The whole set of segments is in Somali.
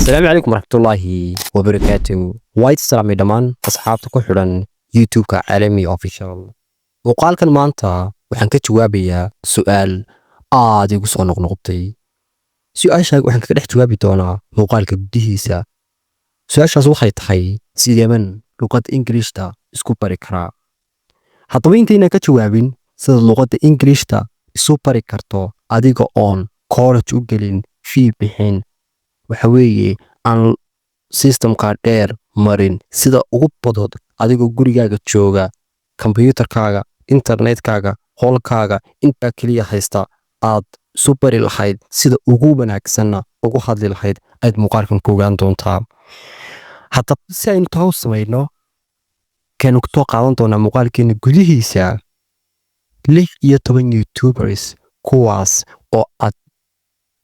Asalaamu calaykum waraxmatullaahi wabarakaatu. Wayd salaamay dhammaan asxaabta ku xidhan YouTube-ka Caalami Official. Muuqaalkan maanta waxaan ka jawaabayaa su'aal aad igu soo noqnoqotay. Su-aashaa waxaan kaga dhex jawaabi doonaa muuqaalka gudihiisa. Su-aashaas waxay tahay: sideeban luqadda Ingiliishta isku bari karaa? Haddaba, intaynaan ka jawaabin sida luqadda Ingiliishta isu bari karto adiga oon college u gelin, fee bixin, waxa weeye aan systemka dheer marin, sida ugu badood adigoo gurigaaga jooga, kombyuutarkaaga, internetkaaga, qolkaaga intaa keliya haysta, aad isu bari lahayd, sida ugu wanaagsanna ugu hadli lahayd, ayaad muuqaalkan ku ogaan doontaa. Haddaba, si aynu taa u samayno, kaynu kusoo qaadan doonaa muuqaalkeena gudihiisa 16 YouTubers, kuwaas oo aad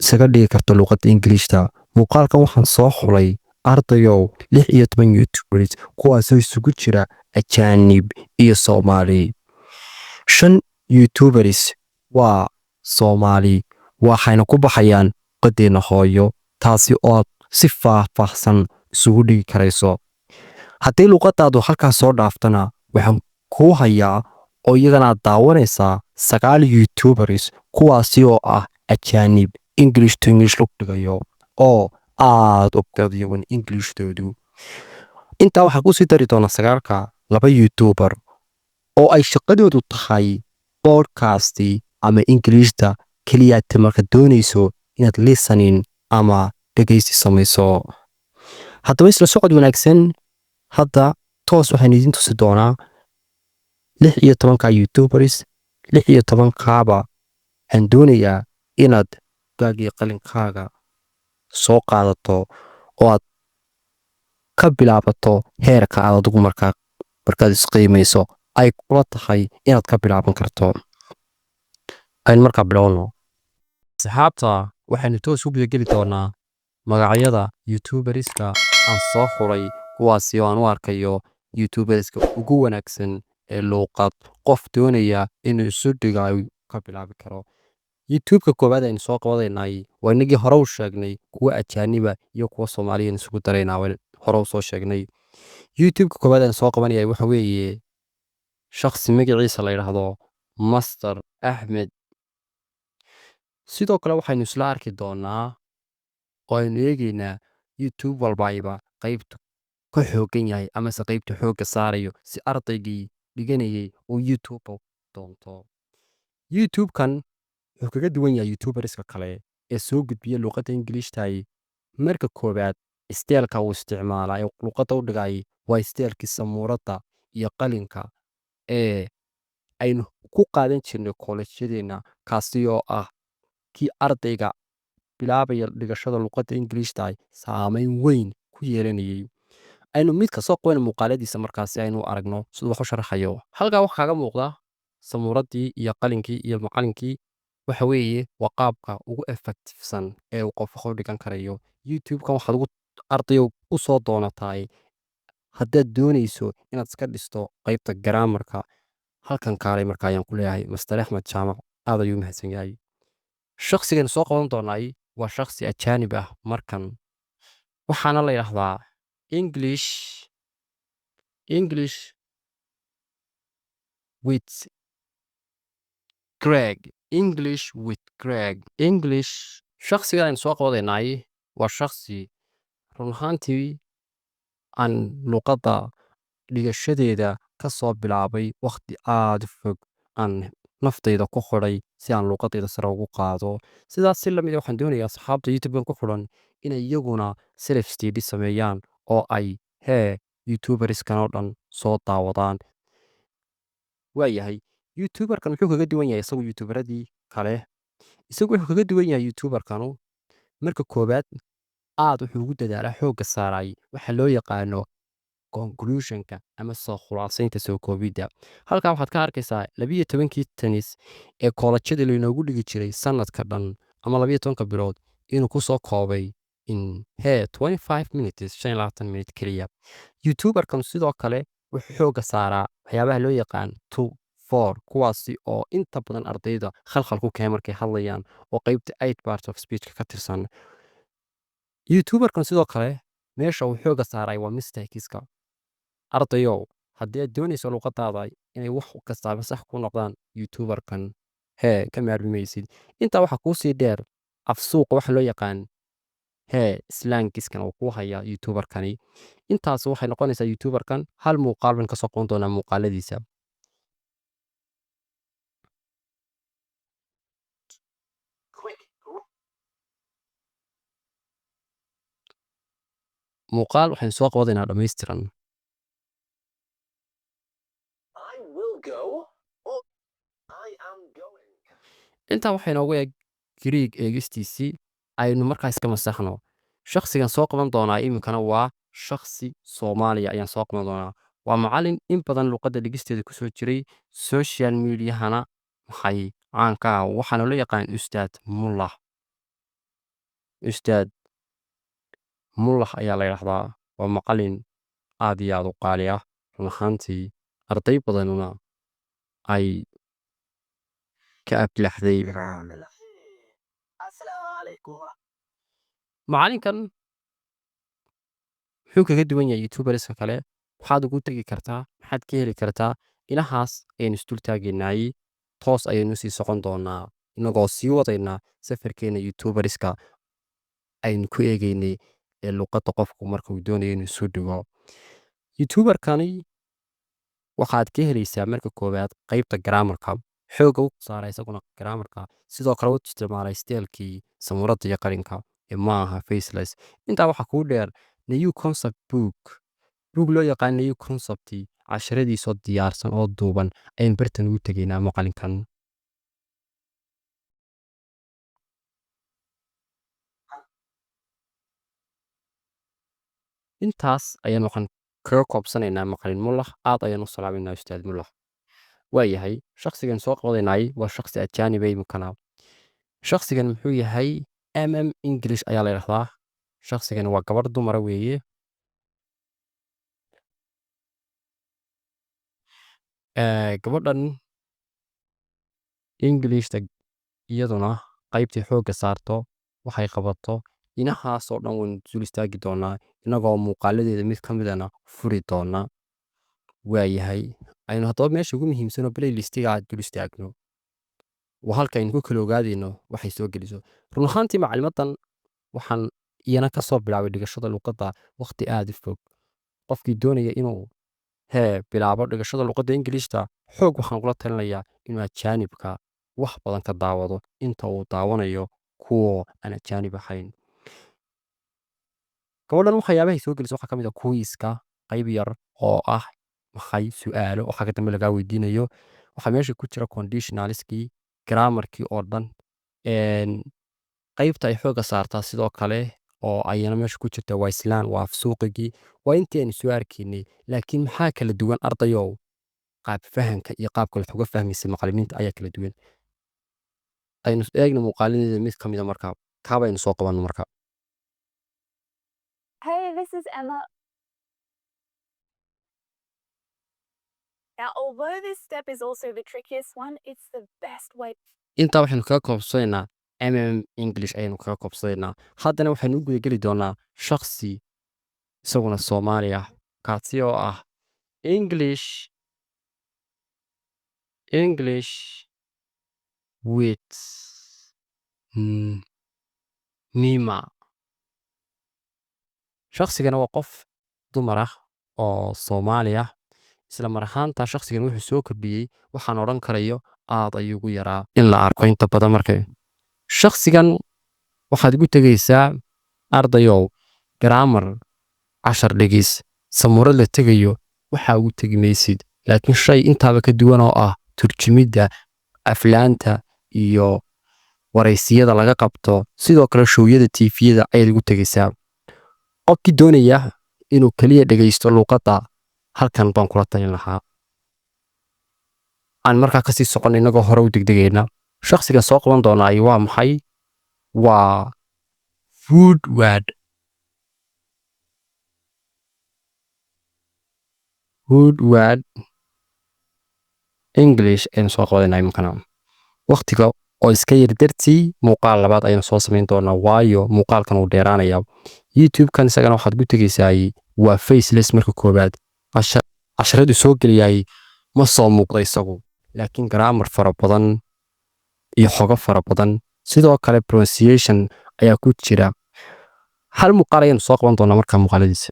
isaga dhigi karto luqadda Ingiliishta. Muuqaalkan waxaan soo xulay, ardayow, 16 YouTubers, kuwaasoo isugu jira ajaanib iyo Soomaali. Shan YouTubers waa Soomaali, waxayna ku baxayaan luqadeenna hooyo, taasi oo aad si faahfaahsan isugu dhigi karayso. Haddii luqadaadu halkaas soo dhaaftana, waxaan kuu hayaa oo iyagana aad daawanaysaa sagaal YouTubers, kuwaasi oo ah ajaanib English to English lagu dhigayo oo aad u badiyawan Inglishtoodu. Intaa waxaa kusii dari doonaa sagaalka laba YouTuber oo ay shaqadoodu tahay podcast ama Ingiliishta keliyaata marka doonayso inaad listening ama dhegaysi samayso. Haddaba, isla socod wanaagsan. Hadda toos waxaan idiin tusi doonaa 16-ka YouTubers. 16-kaaba waxaan doonayaa inaad buuggii qalinkaaga soo qaadato oo aad ka bilaabato heerka aad adigu markaa markaad isqiimayso ay kula tahay inaad ka bilaaban karto. Aynu markaa bilowno, asxaabta. Waxaynu toos u gudageli doonaa magacyada YouTuberska aan soo xulay, kuwaasi oo aan u arkayo YouTuberska ugu wanaagsan ee luuqad qof doonaya inuu isu dhigayo ka bilaabi karo. YouTube-ka koowaad aynu soo qabanaynay waa inagii hore u sheegnay, kuwa ajaaniba iyo kuwa Soomaaliyan isugu daraynaa, hore u soo sheegnay. YouTube-ka koowaad aynu soo qabanaya waxa weeye shakhsi magaciisa la yidhaahdo Master Axmed. Sidoo kale waxaynu isla arki doonaa oo aynu eegeynaa YouTube walbayba qaybta ka xoogan yahay amase qaybta xoogga saarayo, si ardaygii dhiganayay uu YouTube doonto. YouTube-kan wuxuu kaga duwan yahay YouTuberska kale ee soo gudbiya luuqadda Ingiliishtaay: marka koowaad, style-ka uu isticmaalaa ee luuqadda u dhigay waa style-kii sabuuradda iyo qalinka ee aynu ku qaadan jirnay koolejyadeenna, kaasi oo ah kii ardayga bilaabaya dhigashada luuqadda Ingiliishtaay saameyn weyn ku yeelanayay. Aynu mid kasoo qaban muuqaaladiisa markaasi aynu aragno siduu wax u sharaxayo. Halkaa waxaa kaaga muuqda sabuuraddii iyo qalinkii iyo macalinkii. Waxa weeye waa qaabka ugu effectivesan ee uu qof wax u dhigan karayo. YouTube-kan waxaad ugu ardayow u soo doonataay haddaad doonayso inaad iska dhisto qaybta grammarka. Halkan kaalay marka ayaan ku leeyahay. Master Axmed Jaamac aad ayuu mahadsan yahay. Shakhsigaynu soo qaban doonaay waa shakhsi ajaanib ah markan, waxaana la yidhaahdaa English with Greg, English with Greg English. Shakhsiga aynu soo qabanaynay waa shakhsi run ahaantii aan luqadda dhigashadeeda ka soo bilaabay wakhti aad u fog, aan naftayda ku xidhay si aan luqadayda sare ugu qaado. Sidaas si lamid ah, waxaan doonayaa asxaabta YouTube-kan ku xidhan inay iyaguna self study sameeyaan oo ay hee YouTuberskan oo dhan soo daawadaan. Waayahay, YouTuberkan muxuu kaga duwan yahay isagu YouTuberadii kale? Isagu wuxuu kaga duwan yahay YouTuberkanu, marka koowaad, aad wuxuu ugu dadaalaa, xoogga saaray waxa loo yaqaano conclusionka ama soo khulaasaynta, soo koobidda. Halkaa waxaad ka arkaysaa 12-kii tense ee koolajyada lainoogu dhigi jiray sanadka dhan ama 12-ka bilood inuu ku soo koobay in hee 25 minutes, 25 minute keliya. YouTuberkan sidoo kale wuxuu xoogga saaraa waxyaabaha loo yaqaan two, four, kuwaasi oo inta badan ardayda khalkhal ku keena markay hadlayaan, oo qeybta eight part of speechka ka tirsan. Youtuberkan sidoo kale meesha uu xooga saaray waa mistakeska. Ardayow, haddii aad doonayso luqadaada inay wax kastaaba sax ku noqdaan, youtuberkan hee ka maarmi maysid. Intaa waxaa kuu sii dheer af suuqa waxa loo yaqaan hee slangiskan uu kuu hayaa youtuberkani. Intaas waxay noqonaysaa youtuberkan hal muuqaal ban kasoo qaban doonaa muuqaaladiisa. Muuqaal waxaynu soo qabanaynaa dhammaystiran. I will go or I am going. Intaa waxay noogu eg Greek eegistiisii. Aynu markaa iska masaxno. Shakhsigan soo qaban doonaa iminkana waa shakhsi Soomaaliya ayaan soo qaban doonaa. Waa macalin in badan luqadda dhigisteeda kusoo jiray, social mediahana maxay caan ka ah. Waxaana loo yaqaan Ustaad Mullah. Ustaad Mullah ayaa la yidhaahdaa. Waa macalin aad iyo aad u qaali ah run ahaantii, arday badanuna ay ka aflaxday. Assalamu alaikum. Macalinkan muxuu kaga duwan yahay youtuberska kale? Maxaad ugu tegi kartaa? Maxaad ka heli kartaa? Inahaas ayaynu isdul taagaynaay. Toos ayaynu sii socon doonaa inagoo sii wadaynaa safarkeena youtuberska aynu ku eegaynay ee luqadda qofku marka uu doonayo inuu isu dhigo. Youtuberkani waxaad ka helaysaa marka koowaad qaybta grammarka. Xooga u saara isaguna grammarka. Sidoo kale u isticmaalay stylekii samuurada iyo qalinka ee ma aha faceless. Intaa waxaa kuu dheer new concept book, buug loo yaqaan new concept, casharadiisoo diyaarsan oo duuban ayaan bartan ugu tegaynaa maqalinkan. Intaas ayaan waxaan kaga koobsanaynaa maqalin Mullah. Aad ayaan u salaaminaa Ustaad Mullah. Waayahay, shakhsigan soo qabanaynay waa shakhsi ajaaniba iminkana. Shakhsigan muxuu yahay? English ayaa la yidhahdaa. Shakhsigan waa gabadh dumara weeye. Gabadhan Englishta iyaduna qaybtii xoogga saarto, waxay qabato, inahaasoo dhan waynu dul istaagi doonaa inagoo muuqaaladeeda mid ka midana furi doona. Waayahay, aynu haddaba meesha ugu muhiimsanoo playlistiga dul istaagno. Waa halka aynu ku kala ogaadayno waxay soo geliso. Run ahaantii macluumadan waxaan iyana ka soo bilaabay dhigashada luqadda waqti aad u fog. Qofkii doonaya inuu hee bilaabo dhigashada luqadda Ingiliishta, xoog waxaan kula talinayaa inuu ajaanibka wax badan ka daawado inta uu daawanayo kuwa aan ajaanib ahayn. Gabadhan waxyaabahay soo geliso waxaa ka mid ah quiz-ka, qayb yar oo ah maxay su'aalo oo xagga dambe lagaa weydiinayo. Waxaa meesha ku jira conditionalskii, grammarkii oo dhan. Qaybta ay xoogga saartaa sidoo kale oo ayana meesha ku jirta waa slang, waa af suuqigii, waa intii aynu soo arkaynay. Laakiin maxaa kala duwan, ardayow? Qaab fahanka iyo qaabka wax uga fahmaysa macallimiinta ayaa kala duwan. Aynu eegno muuqaaladeeda mid ka mid a markaa, kaabaynu soo qabanno markaa. Hey, this is Emma. Now, although this step is also the trickiest one, it's the best way Intaa waxaynu kaga koobsanaynaa English ayaynu kaga koobsanaynaa. Haddana waxaynu u gudageli doonaa shakhsi isaguna Soomaali ah, kaasi oo ah English with Nima. Shakhsigana waa qof dumar ah oo Soomaali ah. Isla mar ahaanta shakhsigan wuxuu soo kordhiyey waxaan odhan karayo aad ayuu ugu yaraa in la arko inta badan. Markay shakhsigan waxaad ugu tegaysaa, ardayow, grammar, cashar dhigis, samuurad la tegayo waxaa ugu tegi maysid, laakiin shay intaaba ka duwan oo ah turjumidda aflaanta iyo waraysiyada laga qabto, sidoo kale showyada TV-yada ayaad ugu tegaysaa. Qofkii doonaya inuu keliya dhegaysto luuqadda, halkan baan kula talin lahaa. Aan markaa kasii socon inagoo hore u degdegayna, shakhsiga soo qaban doonaa waa maxay? Waa Woodward English aynu soo qabanayna iminkana. Waqtiga Oo iska yar dartii muuqaal labaad ayaan soo samayn doonaa, waayo muuqaalkan uu dheeraanaya. YouTube-kan isagana waxaad ku tegaysaay waa faceless. Marka koowaad casharadu soo geliyay ma soo muuqda isagu, laakiin grammar fara badan iyo xogo fara badan, sidoo kale pronunciation ayaa ku jira. Hal muuqaal ayaanu soo qaban doonaa markaa muuqaaladiisa.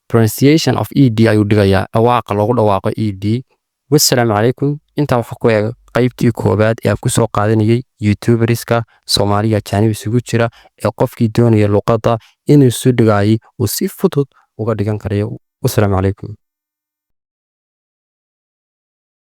Pronunciation of ed ayuu dhigayaa, dhawaaqa loogu dhawaaqo ed. Wassalaamu calaykum. Intaa waxaa ku eeg qaybtii koowaad ee aan ku soo qaadanayay YouTuberiska Soomaaliya ajaanib isugu jira ee qofkii doonaya luqadda inuu isu dhigayay uu si fudud uga dhigan karayo. Wassalaamu calaykum.